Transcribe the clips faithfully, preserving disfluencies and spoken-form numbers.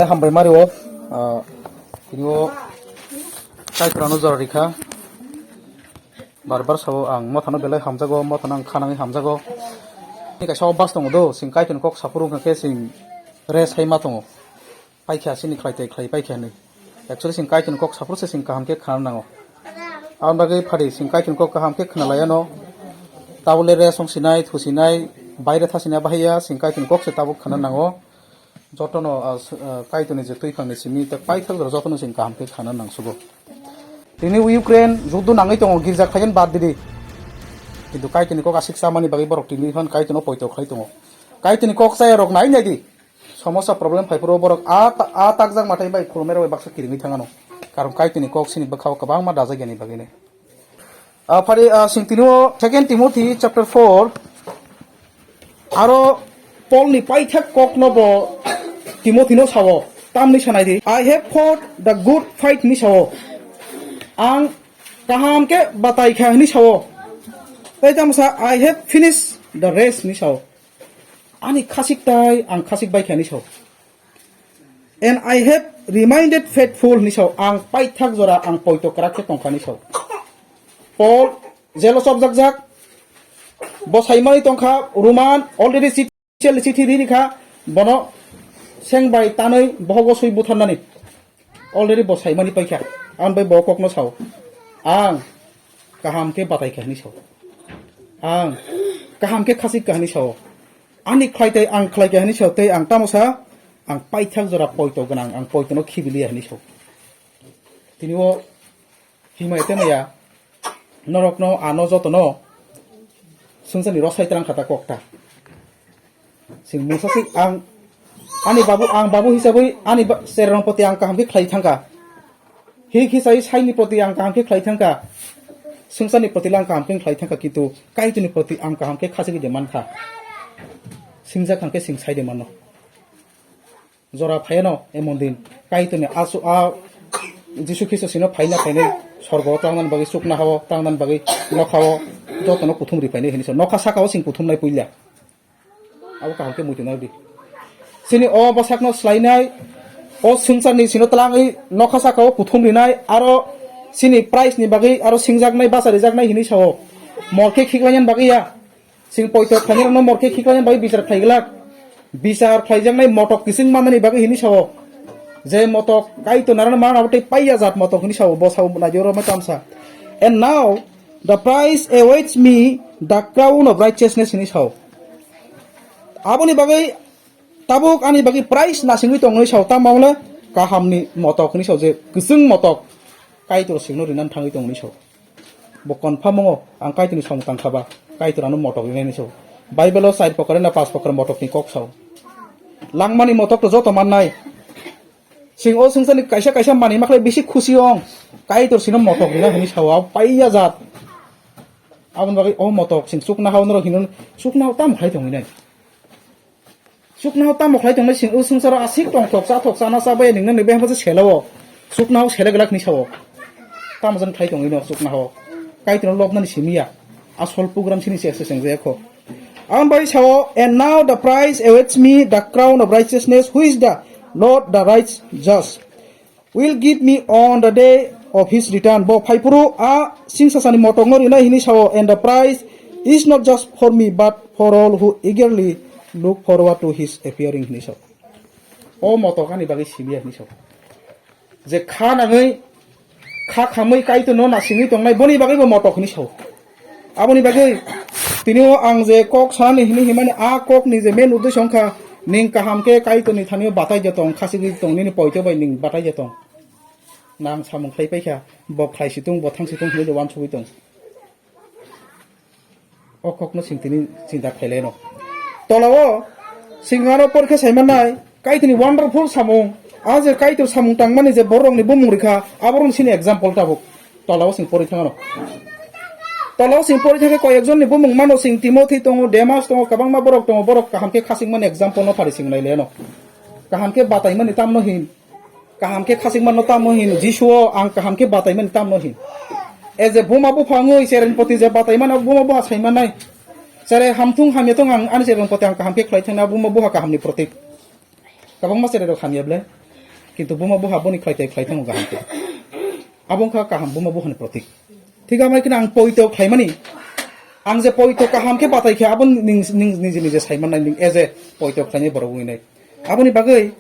Hambai mari o, ah, tini o Kaitorano jora rikha. Bar bar sao ang mothano belai hamjago, mothano ang khanangwi hamjago. Ni kaisa obas tongo do, sing Kaitorni kok saphuru wngkha khe sing rest hai ma tongo. Paikha sini khlai tei khlai paikha hinwi. Actually sing Kaitorni kok saphuru se sing kaham khe khana nango. Aboni bagwi phadi sing Kaitorni kok kaham khe khna laiano. Tabule rest wng sinai, thu sinai, baire tha sinai bahai ya, sing Kaitorni kok se tabuk khana nango. Jotono, ah, s-, ah, Kaitorni je twiphangni simi tei paithak jora jotono chwng kaham khe khana nangsugo. Tini Ukraine juddo nangwi tongo, girja khlaiyan bad didi. Kintu Kaitorni kok aswk chamani bagwi borok tini phan Kaitorno poito khlai tongo. Kaitorni kok chaya rok nai nai di. Somosa problem phai phuru borok a ta-, a takjak mathai bai khulumai rok bai baksa kiringwi thangano. Karon Kaitorni kok sini bwkhao kwbangma dajak yani bagwino. Ah, phari, ah, sing tini o Second Timothy chapter four, aro Paul ni paithak kok no bo Timothy no sao, tamni sanai di, "I have fought the good fight" ni sao, ang kaham khe batai kha hini sao, tei tamo sa, "I have finished the race" ni sao, ani khasik tai ang khasik bai kha hini sao. And I have remained faithful hinwi sao, ang paithak jora ang poito kwrak khe tongkha hinwi sao. Paul jelo chopjakjak, bo saimani tongkha, Roman already chithi, chithi ri rikha, bono seng bai tanwi bohogo swi butharnani. Already bo saimani paikha, ang bai bo kokno sao, ang kaham khe batai kha hinwi sao, ang kaham khe khasik kha hinwi sao. Ani khlai tei ang khlai kha hinwi sao, tei ang tamo sa, ang paithak jora poito gwnang, ang poitono khibiliya hinwi sao. Tini o himai tei maya, norokno ano jotono swngcharni rosai twlang kha ta kok ta. Sing mungsa sing ang, ani babu, ang babu hisabwi ani ba-, cherrong poti ang kaham khe khlai thangkha. Hi khe sai saini proti ang kaham khe khlai thangkha, swngcharni proti le ang kaham khe khlai thangkha, kintu Kaitorni proti ang kaham khe khachigwi de mankha. Singjak hang khe sing sai de mano. Jora phaiano emon din Kaitorni asu a Jisu Khristo sino phaina phainai sorgo tangnani bagwi, chuknohao tangnani bagwi, nokhao jotono kuthum ri phainai hinwi sa. Nokha sakao sing kuthumnai puila. Abo kaham khe muitu narwdi. Chini o bwsakno swlainai, o swngcharni sino twlangwi nokha sakao kuthum rinai, aro chini price ni bagwi aro singjaknai, bacha rijaknai hinwi sao. Mor khe khiklainani bagwi ya. Chwng poito khlainai rokno mor khe khiklainani bagwi bichar khlai glak. Bichar khlaijaknai motok kiching manani bagwi hinwi sao. Je motok Kaitor narwkna manabo tei paiya jat motok hinwi sao, bo sao naidi oro mai tamsa. And now the prize awaits me, the crown of righteousness hinwi sao. Aboni bagwi tabuk ani bagwi prize nasingwi tongwi sao, tamo le kahamni motok hinwi sao, je kwchwng motok Kaitor singno rinani thangwi tongwi sao. Bo confirm wngo, ang Kaitorni samung tangkha ba, Kaitor ano motok rinai hinwi sao. Bible o char prokar na panch prokar motokni kok sao. Langmani motok to joto mannai. Chwng o swngcharni kaisa kaisa manwi makhlai bisi khusi ong. Kaitor sino motok rina hinwi sao, abo paiya jat. Aboni bagwi o motok chwng chuknohao norok hino, chuknohao tamo khlai tongwi nai. Chuknohao tamo khlai tongwi chwng o swngcharo aswk tongthok chathok chana chabaya ningna nini behmo se selo o. Chuknohao sele glak hinwi sao. Tamo jan khlai tongwi no chuknohao. Kaitorno lobnani simi ya. Asol program sini se se sengjakho. Ang bai sao, "And now the prize awaits me, the crown of righteousness, which the Lord, the righteous judge, will give me on the day of his return." Bo phaiphuru a singsasani motokno rinai hinwi sao, "And the prize is not just for me, but for all who eagerly look forward to his appearing," hinwi sao. O motok ani bagwi simi ya hinwi sao. Je kha nangwi, kha khamwi Kaitorno nasingwi tongnai, boni bagwi bo motok hinwi sao. Aboni bagwi tini o ang je kok sanani hinwi himani, a kokni je main uddesho wngkha, ning kaham khe Kaitorni thani o batai je tong, khachigwi tong, nini poito bai ning batai je tong. Nang samung khlai paikha, bo khlai si tung, bo thang si tung hinwi je uansugwi tong. O kokno chwng tini chinta khlai laino. Tolao chwng ano porikha sai mannai, Kaitorni wonderful samung. A je Kaitor samung tangmani je borokni bumung rikha, aborokni sini example tabuk. Tolao chwng pori thangano. Tolao chwng pori thangkhe koi ekjonni bumung mano, chwng Timothy tongo, Demas tongo, kwbangma borok tongo, borok kaham khe khachikmani example no phari chwng nai laino. Kaham khe bataimani tamno hin. Kaham khe khachikmano tamo hin, Jisu o ang kaham khe bataimani tamo hin. E je buma bupha wngwi chereni proti je bataimani abo buma buha saimanai. Cherai hamthung hamya thung ang ani chereni proti ang kaham khe khlai thangna buma buha kahamni protik. Kwbangma cherai rok hamya ble. Kintu buma buha boni khlai tai khlai thango kaham khe. Abo wngkha kaham buma buhani protik. Thik amai khe ang poito khlaimani. Ang je poito kaham khe batai khe abo ning, ning, nije nije saiman nai ning as a poito khlainai borok wngwi nai. Aboni bagwi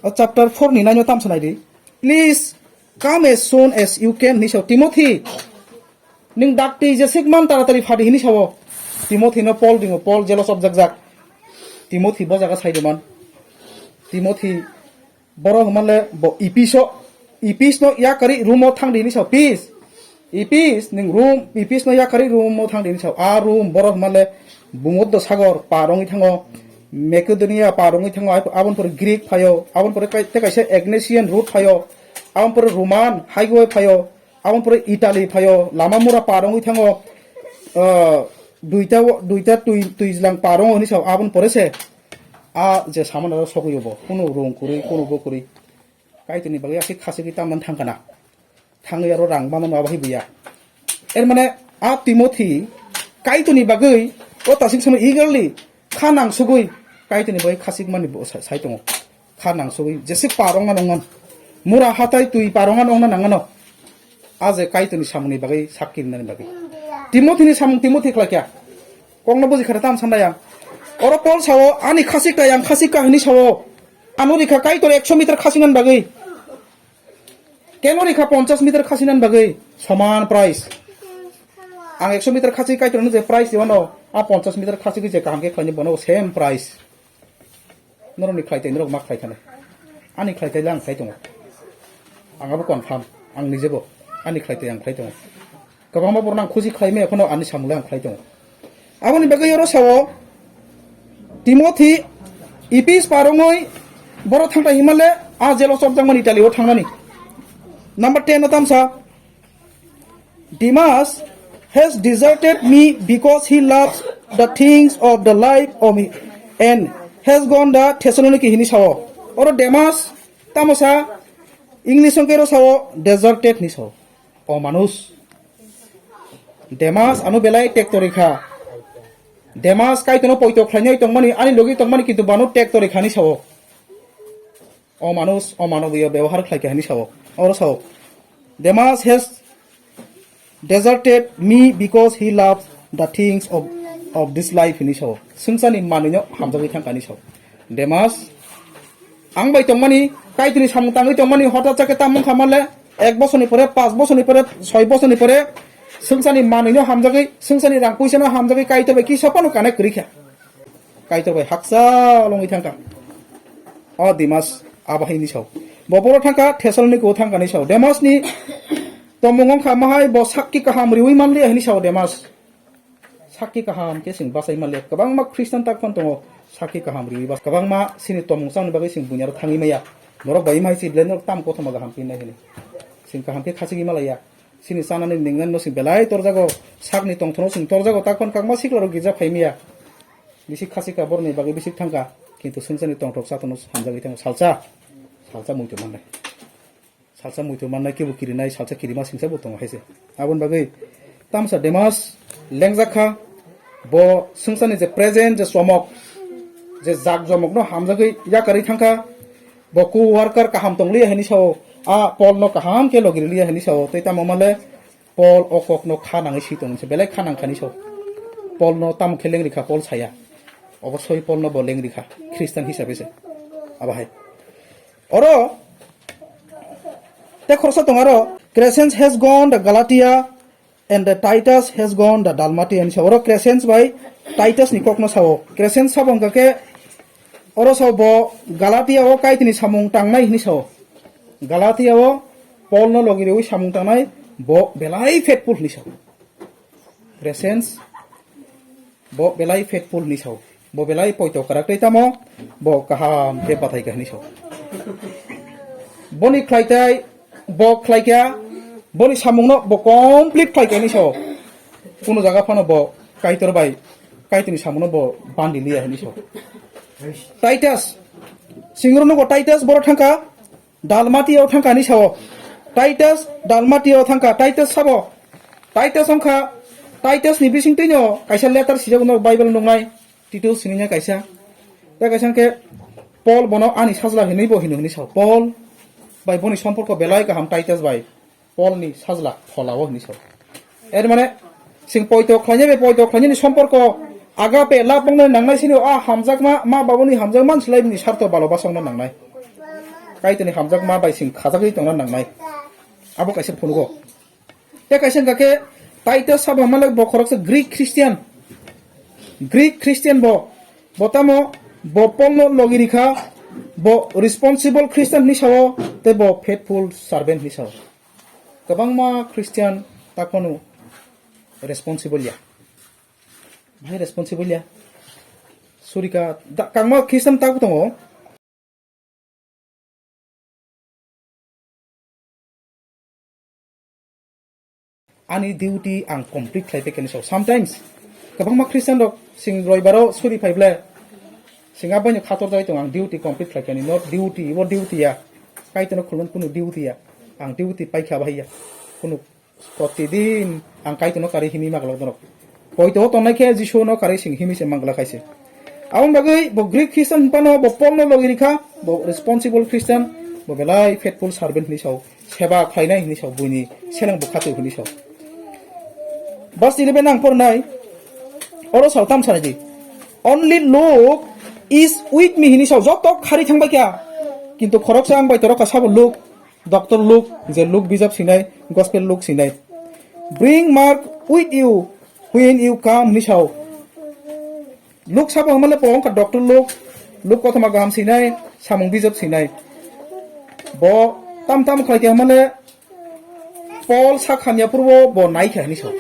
o chapter four ni nine o tamsa nai di. Please come as soon as you can hinwi sao Timothy. Ning dakti jesik man taratari phadi hinwi sao. Timothy no Paul dingo, Paul jelos objak jak. Timothy bo jaga sai de man. Timothy Boro hwnmale bo Ipis o, Ipis no yakari room o thang di hinwi sao, Pis. Ipis ning room, Ipis no yakari room o thang di hinwi sao. A room boro hwnmale Bhumoddo Sagor par wngwi thango, Macedonia par wngwi thango, aboni pore Greek phaio, aboni pore kai-, tei kaisa Egnatian route phaio, aboni pore Roman highway phaio, aboni pore Italy phaio, lama mura par wngwi thango, ah, duita, duita twi, twijlang par wngo hinwi sao, aboni pore se a je samano sogwi bo, kunu rung kwrwi, kunu bo kwrwi. Kaitorni bagwi aswk khachigwi tamnani thang kana. Thangwi aro rang manmano abo hai buya. Er mane a Timothy Kaitorni bagwi o tasik samani eagerly kha nangsugwi Kaitorni bagwi khachigmani bo sai, sai tongo. Kha nangsugwi jesik par wngna nangmano. Mura hatai twi par wngna nangna nangano. A je Kaitorni samungni bagwi sakki rinani bagwi. Timothyni samung Timothy khlai kha. Kokno buji khare tam sanlai ang. Oro Paul sao, "Ani khachik tai ang khachik kha," hinwi sao. Ano rikha Kaitor ekso meter khachiknani bagwi. Keno rikha ponchas meter khachiknani bagwi. Soman price. Ang ekso meter khachik Kaitor no je price rwano, a ponchas meter khachik je kaham khe khlaini bono same price. Norokni khlai tai norok ma khlai thani. Ani khlai tai le ang khlai tongo. Ang abo confirm. Ang nijebo. Ani khlai tai ang khlai tongo. Kwbangma borok nang khusi khlai maya phano ani samung le ang khlai tongo. Aboni bagwi oro sao Timothy Ipis par wngwi boro thangtai himale a jelo chopjakmani Italy o thangnani. Number ten o tamsa Demas has deserted me because he loves the things of the life of me and has gone the Thessaloniki hinwi sao. Oro Demas tamo sa English hwnkhe ro sao deserted hinwi sao. O manush. Demas ano belai tektori kha. Demas Kaitorno poito khlainai tongmani, ani logi tongmani kintu bano tektori khani sao. O manush, o manobiyo bebohar khlai kha hinwi sao. Oro sao. Demas has deserted me because he loves the things of, of this life hinwi sao. Swngcharni manwino hamjagwi thang kani sao. Demas Ang bai tongmani, Kaitorni samung tangwi tongmani, hotat chakhe tamo wngkha manle, ek bosorni pore, panch bosorni pore, soi bosorni pore, swngcharni manwino hamjagwi, swngcharni rang puisano hamjagwi Kaitor bai kisa phano connect kwrwi kha. Kaitor bai hakchal wngwi thangkha. O Demas abo hai hinwi sao. Bo boro thangkha, Thessaloniki o thangkha hinwi sao. Demasni tomung wngkha mahai bo sakki kaham riwi manliya hinwi sao Demas. Sakki kaham khe chwng bachai manliya. Kwbangma Khristan tak phano tongo, sakki kaham riwi bas-, kwbangma chini tomung chamani bagwi chwng buini aro thangwi maya. Norok bai mai si belai norok tam kothoma kaham khe nai hini. Chwng kaham khe khachigwi malaiya. Chini chanani ningnani no chwng belai torjago, sakni tongthono chwng torjago, tak phano kakma sikla rok girja phai maya. Bisik khachika boroni bagwi bisik thangkha, kintu swngcharni tongthok chathokno hamjagwi thango salsa, salsa muitu mannai. Salsa muitu mannai kebo kirinai, salsa kirima singsa bo tongo hai se. Aboni bagwi tamsa Demas lengjak kha, bo swngcharni je present je chomok, je jak jomokno hamjagwi yakarwi thangkha, bo co-worker kaham tongliya hinwi sao, a Paulno kaham khe logiriliya hinwi sao, tei tamo male Paul o kokno kha nangwi si tongmani se, belai kha nangkha hinwi sao. Paulno tamo khe lengrikha, Paul saya. Obosoi Paulno bo lengrikha, Khristan hisabe se. Abo hai. Oro, te khoroksa tong aro, Crescens has gone the Galatia and the Titus has gone the Dalmatia hinwi sao. Oro Crescens bai Titus ni kokno sao. Crescens sabo wngkha khe, oro sao bo Galatia o Kaitorni samung tangnai hinwi sao. Galatia o Paulno logi riwi samung tangnai bo belai faithful hinwi sao. Crescens Bo belai faithful hinwi sao. Bo belai poito kwrak tei tamo bo kaham khe bathai kha hinwi sao. Boni khlai tai bo khlai kha, boni samungno bo complete khlai kha hinwi sao. Kunu jaga phano bo Kaitor bai, Kaitorni samungno bo bandi liya hinwi sao. Titus, singrok nugo Titus boro thangkha, Dalmatia o thangkha hinwi sao. Titus Dalmatia o thangkha. Titus sabo? Titus wngkha, Titus ni bisingtwino kaisa letter sijak no Bible nuknai, Titus hinwi kaisa. Tei kaisa hwnkhe Paul bono ani sajla hinwi bo hino hinwi sao. Paul, Bai boni somporko belai kaham Titus bai Paul ni sajla phola o hinwi sao. Er mane, sing poito khlainai bai poito khlainai ni somporko agape love wngna nangnai sini o, a hamjakma, ma babuni hamjakma manslai bini sarto balo basongna nangnai. Kaitorni hamjakma bai sing khajagwi tongna nangnai. Abo kaisa phunugo. Tei kaisa wngkha khe Titus sabo hamale bo khoroksa Greek Christian. Greek Christian bo. Bo tamo bo Paul no logi rikha, bo responsible Christian hinwi sao, tei bo faithful servant hinwi sao. Kwbangma Christian takhwno responsible ya. Bahai responsible ya. Surika da, kangma Christian takhw tongo. Ani duty ang complete khlai paikha hinwi sao. Sometimes kwbangma Christian rok sing roibaro suri phaible sing abaino khator jai tongo, ang duty complete khlai kani, not duty, ibo duty ya. Kaitorno khulumani kunu duty ya. Ang duty paikha bahai ya. Kunu protidin ang Kaitorno karwi himwi maglok norok. Poito tongnai khe Jisu no karwi sing himwi se mangla khaise. Aboni bagwi bo Greek Christian hinphano bo Paul no logi rikha, bo responsible Christian, bo belai faithful servant hinwi sao, seba khlainai hinwi sao, buini seleng bwkha twi hinwi sao. Verse eleven ang pornai, oro sao tam sanai di. Only Luke is with me hinwi sao, joto khari thangbai kha. Kintu khoroksa ang bai torok kha sabo Luke. Doctor Luke, je Luke bijap sinai, Gospel Luke sinai. Bring Mark with you when you come hinwi sao. Luke sabo hamale po wngkha Doctor Luke, Luke kothoma kaham sinai, samung bijap sinai. Bo tam tam khlai khe hamale Paul sak hamya purbo bo nai kha hinwi sao.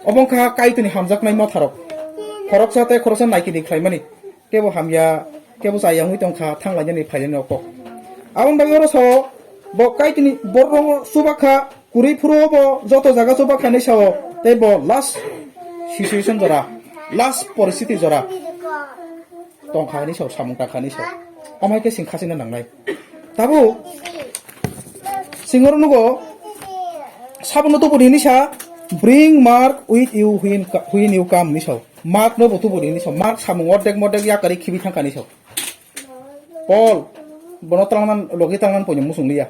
Obo wngkha Kaitorni hamjaknai motharok. Khoroksa tei khoroksa naikidi khlaimani. Kebo hamya, kebo chaya wngwi tongkha, thanglainani phainani o kok. Aboni bagwi oro sao, bo Kaitorni borok rok chubak kha, kwrwi phuru bo joto jaga chubak kha hinwi sao, tei bo last situation jora, last poristhiti jora tongkha hinwi sao, samung tangkha hinwi sao. Omo hai khe sing khachina nangnai. Tabuk sing oro nugo, sabono tubudi hinwi sa, "Bring Mark with you when, when you come" hinwi sao. Mark no bo tubudi hinwi sao. Mark samung ordek mordek yakarwi khibi thangkha hinwi sao. Paul, bono talangnan, logi talangnan poino muchung liya.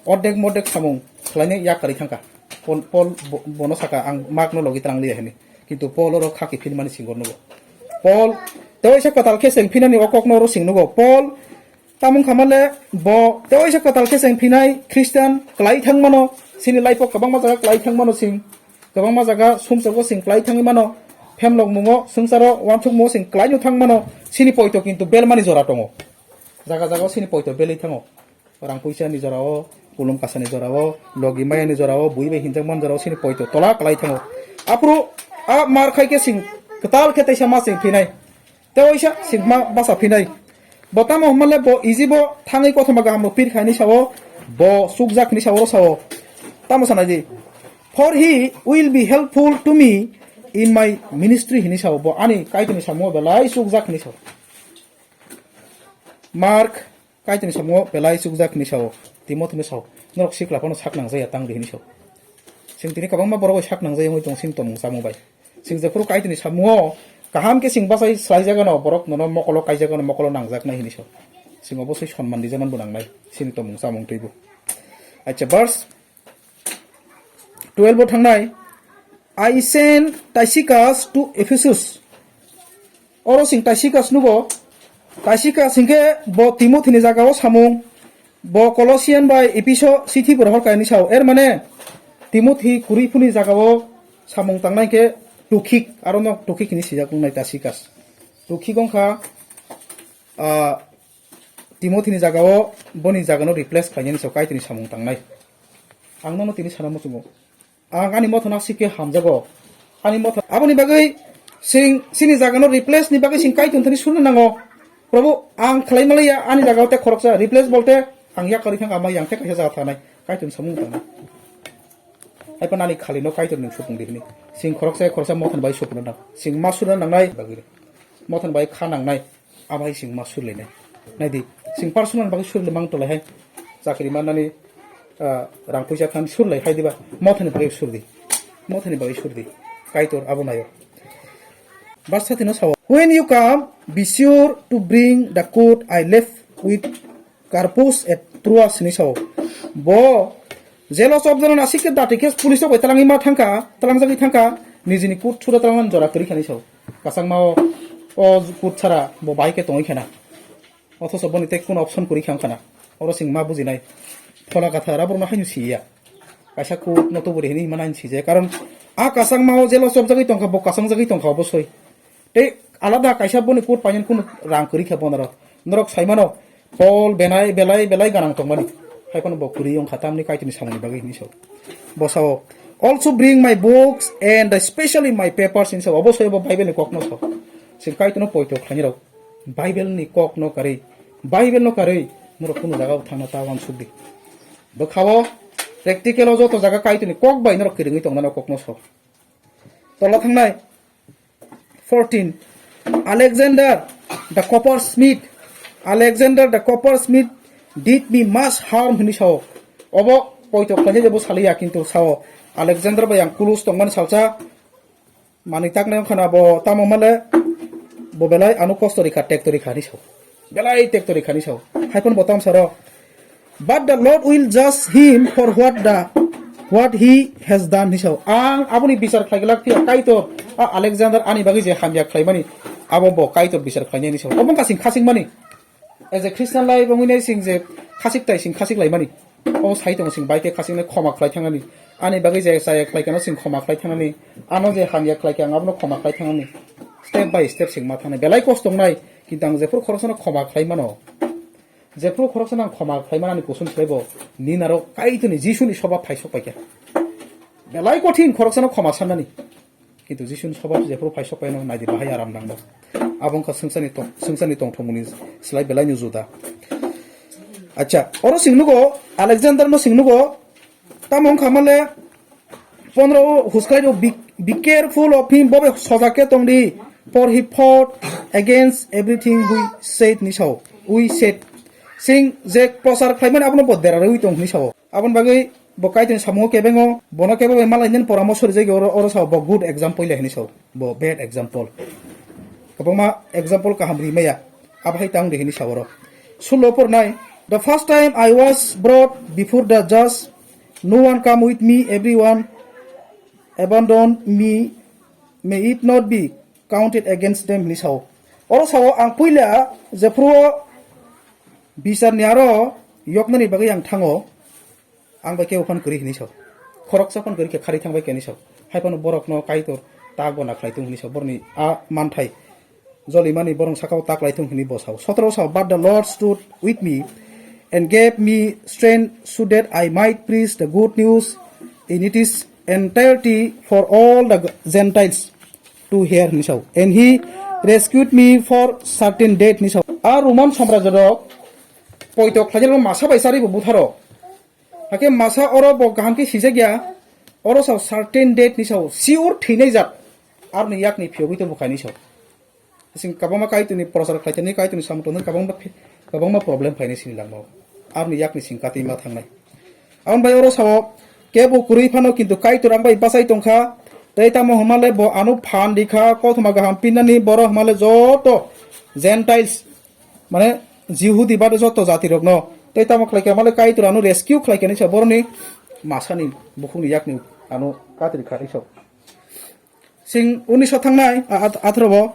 Ordek mordek samung khlainai yakarwi thangkha. Paul, Paul bo-, bono saka, "Ang Mark no logi talang liya," hinwi. Kintu Paul oro khaki philmani singor nugo. Paul, tei waisa kwtal khe cheng phinani o kokno oro sing nugo. Paul, tamung khamale bo tei waisa kwtal khe cheng phinai Christian kwlai thangmano, sini life o kwbangma jaga kwlai thangmano sing. Kwbangma jaga sumsogo sing kwlai thangwi mano, phemlok mungo, swngcharo uansuk mungo sing kwlai no thang mano, sini poito kintu belmani jora tongo. Jaga jaga o sini poito belwi thango. Rang puisa ni jora o, kulum kasa ni jora o, logi maya ni jora o, bui bai hinjak man jora o, sini poito tola kwlai thango. Aphuru a mar khai khe sing kwtal khe teisa ma sing phinai. Tei waisa singma basa phinai. Bo tamo hwnmale bo Ijibo thangwi kothoma kaham rok pir khaini sao, bo chukjak hinwi sao, oro sao. Tamo sanai di. "For he will be helpful to me in my ministry," hinwi sao. Bo ani Kaitorni samungo belai chukjak hinwi sao. Mark, Kaitorni samungo belai chukjak hinwi sao. Timothino sao. Norok sikla phano sak nangjaya tang di hinwi sao. Sing tini kwbangma borok bai sak nangjaya wngwi tong sini tongmung chamung bai. Sing jephuru Kaitorni samungo kaham khe sing bachai swlaijagano, borok nono mokolo kaijakgano, mokolo nangjaknai hinwi sao. Sing obosoi sonman dijaknani bo nangnai, sini tongmung chamung twibo. Acha, verse twelve o thangnai, "I send Tychicus to Ephesus." Oro sing Tychicus nugo. Tychicus hinkhe bo Timothini jagao samung. Bo Colossian bai Epheso chithi bo rohor kaini sao. Er mane, Timothi kwrwi phuni jagao samung tangnai khe Tukhik, aro no Tukhik hinwi sijak wngnai Tychicus. Tukhik wngkha, ah, Timothini jagao boni jagano replace khlainani sao Kaitorni samung tangnai. Ang nono tini sana muchungo. Ang ani motha no sikhe hamjago. Ani motha. Aboni bagwi sing, sini jaga no replace ni bagwi sing Kaitor thani surna nango. Prabhu, ang khlai malaya ani jaga o te khoroksa replace bolte ang yak kwrwi thang ama yang te kaisa jaga thanai. Kaitor samung thanai. Hai pa nani khali no Kaitor ni supung di hini. Sing khoroksa khoroksa motha ni bagwi supung nang. Sing ma surna nangnai bagwi. Motha ni bagwi kha nangnai. Abai sing ma surlainai. Naidi, sing personal bagwi surlai mang tolai hai. Chakri mannani, ah, rang puisa khan surlai hai diba. Mothani bagwi surdi. Mothani bagwi surdi. Kaitor abo nayo. Verse thirteen no sao. "When you come, be sure to bring the coat I left with Carpus et Troas hinwi sao. Bo jelos objano nasik khe dati khe police rok bai talangwi ma thangkha, talangjagwi thangkha, nijini kut sura talangan jora kwrwi kha hinwi sao. Kasangma o, o kut sara bo bahai khe tongwi khana. Othoso boni tei kuno option kwrwi kha wngkhana. Oro chwng ma bujinai. Phola kathar aborokno haino siya. Kaisa kut no tuburi hinwi hima nai sijaya. Karon a kasangma o jelos objagwi tongkha, bo kasangjagwi tongkha obosoi. Tei alada kaisa boni kut painani kunu rang kwrwi kha bono rok. Norok sai mano, Paul benai belai belai ganang tongmani. Hai phano bo kwrwi wngkha tamni Kaitorni samungni bagwi hinwi sao. Bo sao, "Also bring my books and especially my papers," hinwi sao. Obo sao bo Bible ni kokno sao. Chwng Kaitorno poito khlainai rok Bible ni kokno karwi, Bible no karwi norok kunu jaga o thangna ta uansuk di. Bwkha o practical o joto jaga Kaitorni kok bai norok kwrwngwi tongnani kokno sao. Tola thangnai. Fourteen. Alexander the coppersmith. Alexander the coppersmith did me much harm hinwi sao. Obo poito khlainai jebo saliya kintu sao. Alexander bai ang kulus tongmani salsa manwi taknai wngkhana bo tamo male bo belai ano kosto rikha tekto rikha hinwi sao. Belai tekto rikha hinwi sao. Hai phano bo tamo saro. But the Lord will judge him for what the, what he has done, hinwi sao. Ang aboni bichar khlai glak phiya Kaitor, a Alexander ani bagwi je hamya khlaimani, abo bo Kaitor bichar khlainai hinwi sao. Obo wngkha chwng khachikmani. As a Christian life wngwi nai chwng je khachik tai chwng khachik laimani. Obo sai tongo chwng bai khe khachiknai khoma khlai thangnani. Ani bagwi je chaya khlai kano chwng khoma khlai thangnani. Ano je hamya khlai khe ang abono khoma khlai thangnani. Step by step chwng ma thangnai. Belai kosto wngnai. Kintu ang jephuru khoroksano khoma khlai mano. Jephuru khoroksa nang khoma khlai manani kusun khlai bo, ninarok Kaitorni Jisuni soba phaisok paikha. Belai kothin khoroksano khoma sannani. Kintu Jisuni soba jephuru phaisok paino naidi bahai aram nangbo. Abo wngkha swngcharni tong-, swngcharni tongthokmungni slai belai no juda. Acha, oro sing nugo, Alexander no sing nugo, Tamo wngkha male, pondro o huskai rok, "Be, be careful of him, bo bai sojak khe tong di, for he fought against everything we said," hinwi sao, "we said." Chwng je prochar khlaimani abono bo dera rwi tong hinwi sao. Aboni bagwi bo Kaitorni samungo kebengo, bono kebo bai malainani poramo sorijagwi oro, oro sao bo good example le hinwi sao, bo bad example. Kwbangma example kaham ri maya. Abo hai tang de hinwi sa oro. Sullo pornai, "The first time I was brought before the judge, no one come with me, everyone abandoned me. May it not be counted against them," hinwi sao. Oro sao, "Ang puila jephuru o bicharni aro yoknani bagwi ang thango." Ang bai kebo phan kwrwi hinwi sao. Khoroksa phan kwrwi khe kharwi thang bai khe hinwi sao. Hai phano borokno Kaitor tak bo na khlai thung hinwi sao. Borokni a manthai jolimani borok sakao tak lai thung hinwi bo sao. Sotoro sao, "But the Lord stood with me and gave me strength so that I might preach the good news in its entirety for all the Gentiles to hear," hinwi sao. "And he rescued me for certain death," hinwi sao. A Roman samrajyo rok poito khlaijak masa bai charwi bo butharo. Hakhe masa oro bo kaham khe sijak ya, oro sao certain death ni sao, sure thwinai jat, aroni yakni phiyogwi tongo khaini sao. Sing kwbangma Kaitorni prochar khlaitani, Kaitorni samung tongthani kwbangma phi-, kwbangma problem phainai sini langmao. Aroni yakni sing katwi ma thangnai. Aboni bai oro sao, kebo kwrwi phano kintu Kaitor ang bai bachai tongkha, tei tamo hwnmale bo ano phan rikha, kothoma kaham pinnani, boro hwnmale joto Gentiles, mane Jihudi bade joto jatirokno tei tamo khlaikha male Kaitor ano rescue khlaikha hinwi sa boroni masani bukhukni yakni ano katri kha iso. Sing unisho thangnai, a-, at-, athrobo.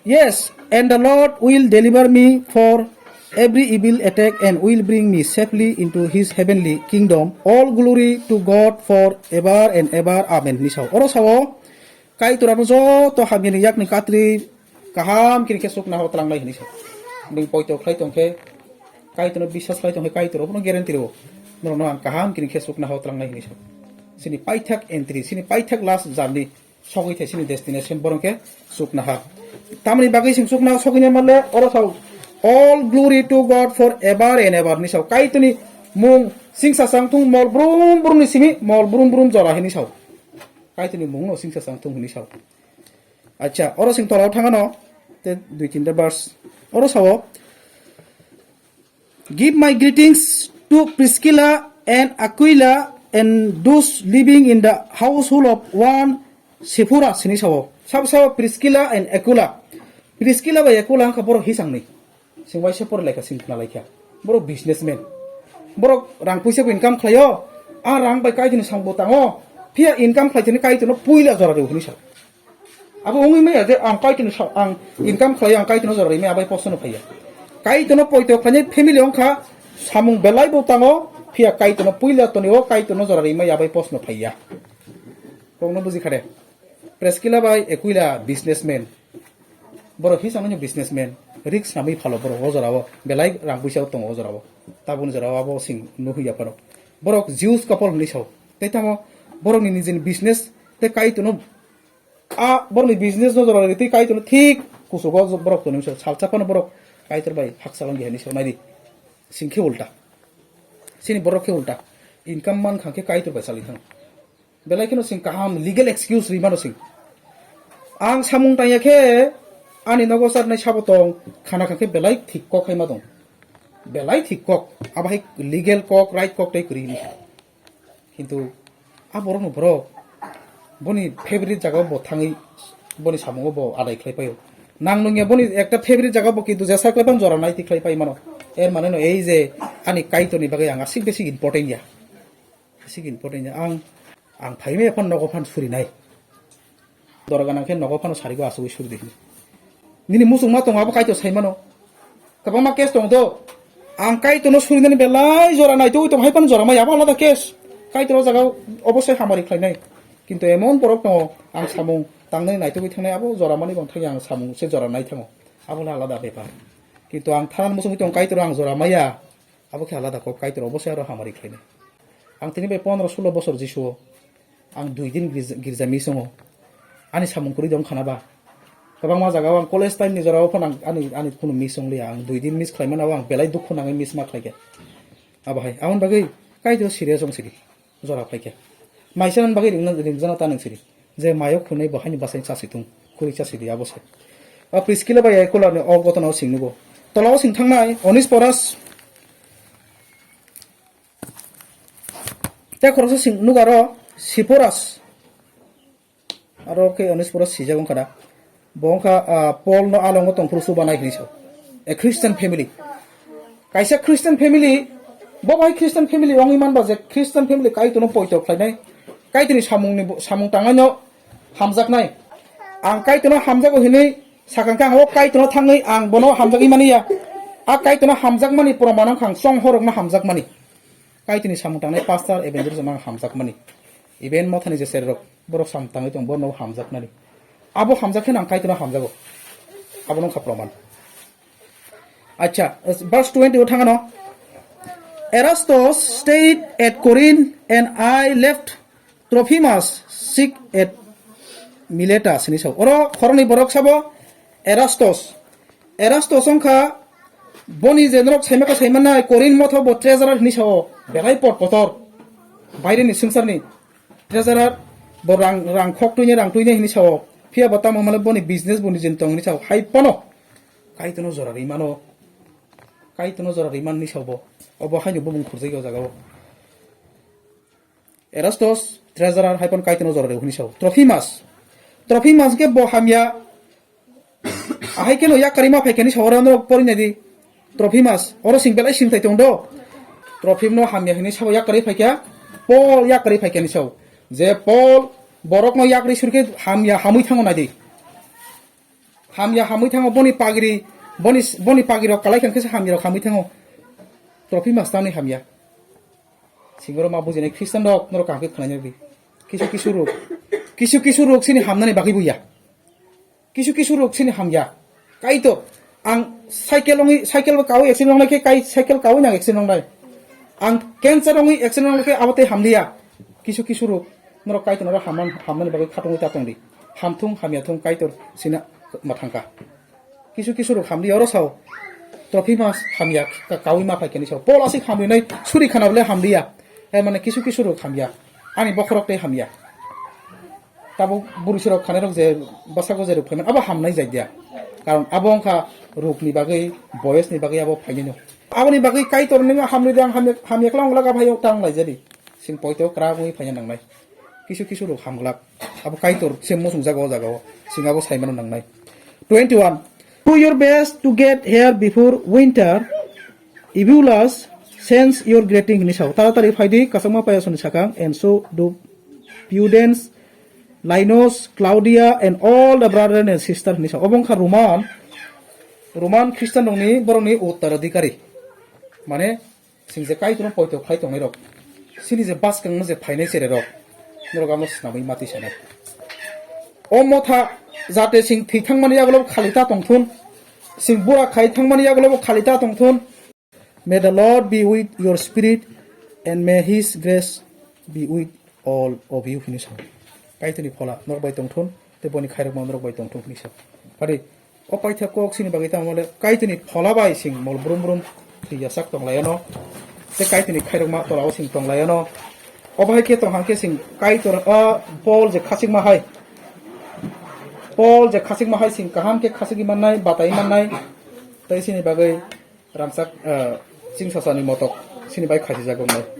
"Yes, and the Lord will deliver me for every evil attack and will bring me safely into his heavenly kingdom. All glory to God for ever and ever. Amen," hinwi sao. Oro sao, Kaitor ano joto hamyani yakni katri kaham kini khe chukna ho tlangnai hinwi sa. Nwng poito khlai tong khe, Kaitorno biswas khlai tong khe, Kaitor obono guarantee rwo. Norokno ang kaham kini khe chukna ho tlangnai hinwi sa. Sini paithak entry, sini paithak last journey sogwi thai sini destination borok khe chukna ha. Tamoni bagwi sing chukna sogwi na manle oro sao, "All glory to God for ever and ever," hinwi sao. Kaitorni mung singsa chang thung mol brum brum ni simi mol brum brum jora hinwi sao. Kaitorni mungno singsa chang thung hinwi sao. Acha, oro sing tolao thangano, te dui tinta verse. Oro sao, "Give my greetings to Priscilla and Aquila and those living in the household of one Sephoras," hinwi sao. Sabo sao Priscilla and Aquila. Priscilla bai Aquila wngkha borok hisangni. Sing waisa pore laikha, sing khna laikha. Borok businessman. Borok rang puisa bo income khlaio. A rang bai Kaitorni samung tango. Phiya income khlai thani Kaitorno puila jora rw hwnwi sa. Abo wngwi maya je ang Kaitorni sa-, ang income khlaio, ang Kaitorno jora rw maya, abai postono phaiya. Kaitorno poito khlainai family wngkha, samung belai bo tango, phiya Kaitorno puila tonio, Kaitorno jora rw maya, abai postono phaiya. Kokno buji khade. Preskila bai Ekuila businessman. Borok hisangno businessman, risk namwi phalo borok o jorao, belai rang puisa tongo o jorao. Tabukni jorao abo sing nukya phano. Borok Jews couple hwnwi sao. Tei tamo borokni nijini business tei Kaitorno, a borokni business no jora rw tei Kaitorno thik kuchugo borok tonwi sao. Salsa phano borok Kaitor bai haksa wngya hwnwi sao naidi. Sing khe ulta. Sini borok khe ulta. Income man kha khe Kaitor bai salai thang. Belai kheno sing kaham legal excuse ri mano sing. Ang samung tangya khe ani nogo charnai sabo tong, khana kha khe belai thik kok hai ma tong. Belai thik kok, abo hai legal kok, right kok tei kwrwi hini. Kintu a borok no borok boni favorite jaga bo thangwi boni samungo bo adai khlai paio. Nang nungya boni ekta favorite jaga bo kintu jesa khlai pan jora nai ti khlai pai mano. Er mane no ei je ani Kaitor ni bagwi ang asik besi important ya. Asik important ya. Ang, ang phaimaya phano nogo phano surinai. Dora ganang khe nogo phano sarigo asugwi suri de hini. Nini muchungma tongo abo Kaitor sai mano. Kwbangma case tongo do. Ang Kaitorno surinani belai jora naitugwi tongo, hai phano jora maya, abo alada case. Kaitor o jaga obosai hamari khlainai. Kintu emon borok tongo, ang samung tangnani naitugwi thangnai, abo jora mani bang thangya ang samung se jora nai thango. Abo le alada bepar. Kintu ang thanani muchungwi tongo, Kaitor ang jora maya. Abo khe alada kok, Kaitor obosai aro hamari khlainai. Ang tini bai pondro sulo bosor Jisuo, ang dui din girja, girja miss wngo. Ani samung kwrwi dong khana ba. Kwbangma jaga o ang college time ni jora o phano ang ani, ani kunu miss wngliya. Ang dui din miss khlai mano, ang belai dukhu nangwi miss ma khlai khe. Abo hai, aboni bagwi Kaitor serious wng sidi. Jora phai khe. Maisa nang bagwi ringna, ringjana ta nang sidi. Je mayo khunui bo haini bwsai chasi thung, khuri chasi di abo se. A Priskila bai Akwila ni o gotona o sing nugo. Tola o sing thangnai, Onisporas. Tei khoroksa sing nugo aro Siporas. Aro khe Onisporas sijak wngkha da. Bo wngkha, ah, Paul no alongo tongphuru chubanai hinwi sao. A Christian family. Kaisa Christian family, bo bai Christian family wngwi manba je Christian family Kaitorno poito khlainai, Kaitorni samungni bo, samung tangnaino hamjaknai. Ang Kaitorno hamjago hinwi sakha khe ang o Kaitorno thangwi ang bono hamjagwi mani ya. A Kaitorno hamjakmani proman wngkha ang chonghorrokno hamjakmani. Kaitorni samung tangnai pastor, evangelist rokno ang hamjakmani. Even mothani je serrok, borok samung tangwi tong, bono hamjaknani. Abo hamjak khe ang Kaitorno hamjago. Abo wngkha proman. Acha, verse twenty o thangano. Erastus stayed at Corinth and I left Trophimus sick at Miletus hinwi sao. Oro khoroknwi borok sabo Erastus. Erastus wngkha boni je norok saimaka saimanai Corinth motho bo treasurer hinwi sao. Belai pot kotor. Baireni swngcharni treasurer bo rang, rang khok twini rang twini hinwi sao. Phiya bo tamo hwnmale boni business boni jin tong hinwi sao. Hai phano Kaitorno jora rwi mano. Kaitorno jora rwi man hinwi sao bo. Obo haino bumung khurjak o jaga o. Erastus, treasurer, hai phano Kaitorno jora rw hwnwi sao. Trophimas. Trophimas khe bo hamya. Ahai kheno yakarwi ma phaikha hinwi sao, oro norok porinai di. Trophimas, oro sing belai singthai tong do. Trophimno hamya hinwi sao yakarwi phaikha, Paul yakarwi phaikha hinwi sao. Je Paul borokno yakarwi surkhe hamya hamwi thango nai di. Hamya hamwi thango boni pagiri, boni, boni pagirok kalai khe hamyarok hamwi thango. Trophimas tamni hamya. Singoro ma bujinai Christian rok norok kaham khe khwnaina di. Kisu kisu rok. Kisu kisu rok sini hamnani bagwi buya. Kisu kisu rok sini hamya. Kaitor. Ang cycle wngwi, cycle bo kawi accident wngnai khe kai cycle kawi nang accident wngnai. Ang cancer wngwi accident wngnai khe abo tei hamliya. Kisu kisu rok norok Kaitor norok hamman, hamnani bagwi khatungwi ta tongdi. Hamthung hamya thung Kaitor sina mathangkha. Kisu kisu rok hamdi oro sao. Trophimas hamya ka-, kawi ma phaikha hinwi sao. Paul aswk hamrinai suri khana bole hamliya. Eh, mane kisu kisu rok hamya. Ani bokhorok tei hamya. Tabuk bwrwi sirok khanai rok je bwsako je rok phaiman abo hamnai jai dia. Karon abo wngkha rokni bagwi, boyosni bagwi abo phainai no. Aboni bagwi Kaitor nini hamri de ang hamya, hamya klang wngla ka phai tang lai jadi. Sing poito kwrak wngwi phaina nangnai. Kisu kisu rok hamglak. Abo Kaitor se muchung jaga o jaga o. Sing abo saimano nangnai. Twenty one. Do your best to get here before winter. Eubulus sends your greeting hinwi sao. Taratari phaidi, kwchangma paiyasongni sakang, and so do Pudens, Linus, Claudia, and all the brother and sister hinwi sao. Obo wngkha Roman, Roman Christian rokni borokni uttaradhikari. Mane, sing je Kaitorno poito khai tongnai rok, sini je baskang je phainai chere rok, norok amo swnamwi mati sanai. O motha jate sing thwi thangmani yagulo khali ta tongthun, sing bura khai thangmani yagulo khali ta tongthun. May the Lord be with your spirit and may his grace be with all of you hinwi sao. Kaitorni phola norok bai tongthun, tei boni khairokma norok bai tongthun hinwi sao. Phadi, o paitha kok sini bagwi tamo le Kaitorni phola bai sing mol brum brum thwi yachak tonglaiyano. Tei Kaitorni khairokma tola o sing tonglaiyano. Obo hai khe tong hang khe sing Kaitor, o Paul je khachikma hai. Paul je khachikma hai sing kaham khe khachigwi mannai, batai mannai. Tei sini bagwi rangchak, ah, chingsasani motok sini bai khachijak wngnai.